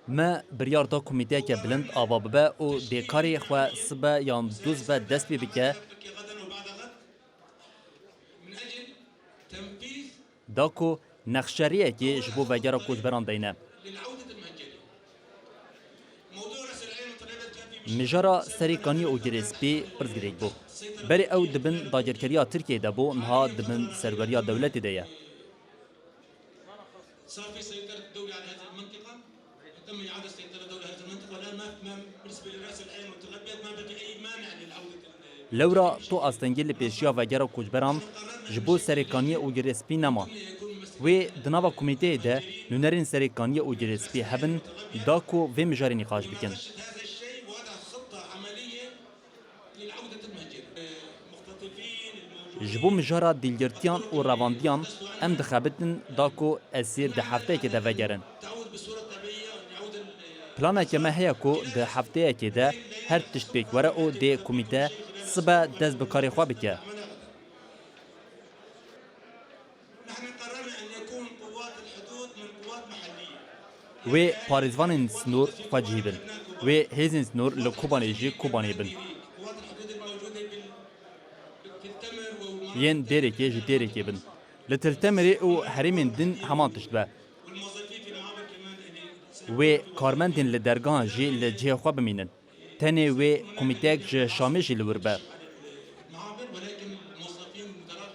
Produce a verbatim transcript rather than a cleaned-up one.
Me biryar da komîteyeke bilind ava bibe û dê karê xwe sibe yan dû sibe dest pê bike. Da ku nexşeriyekê ji bo vegera koçberan deyne. Mijara Serê Kaniyê û Girê Spî pirsgirêk bû. Berê ew di bin dagirkeriya Tirkiyeyê de bû, niha di bin serweriya dewletê de ye. Lewra tu astengî li pêşiya vegera koçberan ji bo Serê Kaniyê û Girê Spî nema. Wê di nava komîteyê de nûnerên Serê Kaniyê û Girê Spî hebin, da ku vê mijarê nîqaş bikin. Ji bo mijara dîlgirtiyan û revandiyan em dixebitin da ku esîr di hefteyekê de vegerin. Planeke me heye ku di hefteyekê de her tişt pêk were û dê komîte sibe dest bi karê xwe bike. Wê parêzvanên sinor xwecihî bin. Wê hêzên sinor li Kobanê jî Kobanê bin. Yên Dêrêkê ji Dêrêkê bin. Li Til Temirê û herêmên din heman tişt be. Wê karmendên li dergehan jî li cihê xwe bimînin. Tenê wê komîteyek ji Şamê jî li wir be.